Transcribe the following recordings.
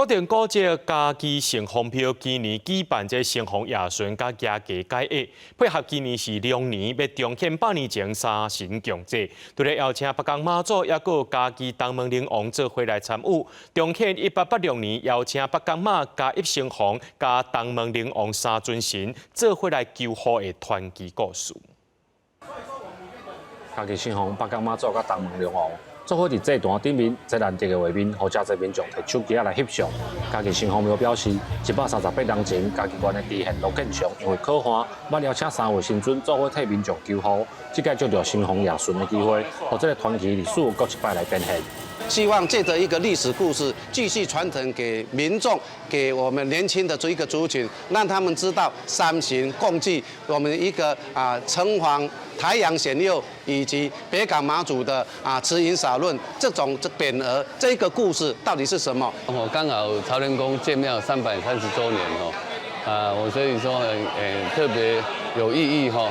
國定古蹟嘉義城隍廟今年舉辦這城隍夜巡佮蜈蚣解厄，配合今年是龍年，欲重現百年前三神共祭，除了邀請北港媽祖，抑閣有嘉義東門龍王做伙來參與。重現1886年邀請北港媽、嘉義城隍、佮東門龍王三尊神做伙來求雨的傳奇故事。嘉義城隍、北港媽祖佮東門龍王做伙佇祭壇頂面，這難得的畫面，予誠濟民眾提手機仔來翕相。嘉義城隍廟表示，138年前，嘉義縣的知縣羅建祥因為苦旱，捌邀請三位神尊做伙替民眾求雨。這擺藉著城隍夜巡的機會，予這個傳奇歷史閣一擺來展現。希望借著一個歷史故事，繼續傳承給民眾，給我們年輕的這一個族群，讓他們知道三神共祭，我們一個城隍太陽顯佑以及北港媽祖的慈雲灑潤這種這匾額，這個故事到底是什麼？我剛好朝天宮建廟330週年哦，我所以說特別有意義哈，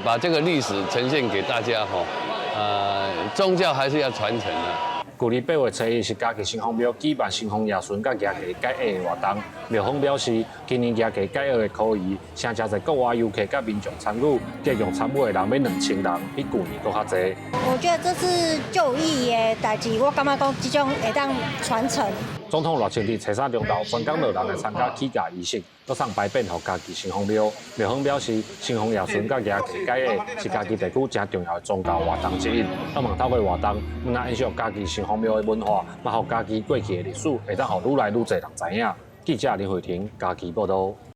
把這個歷史呈現給大家哈，宗教還是要傳承的。舊年8月初一是嘉義城隍廟舉辦城隍夜巡佮蜈蚣解厄的活動。廟方表示，今年蜈蚣解厄的可疑，請誠濟國外遊客佮民眾參與，計共參與的人欲2000人，比舊年閣較濟。我覺得這是就有意義的代誌，我感覺講這種會當傳承。總統賴清德初三中晝專工落來參加起駕儀式，閣送牌匾予嘉義城隍廟。廟方表示，城隍夜巡佮蜈蚣解厄是嘉義地區誠重要的宗教活動之一。希望透過活動，毋但延續嘉義城隍廟的文化，嘛予嘉義過去的歷史會當予愈來愈濟人知影。記者林慧婷嘉義報道。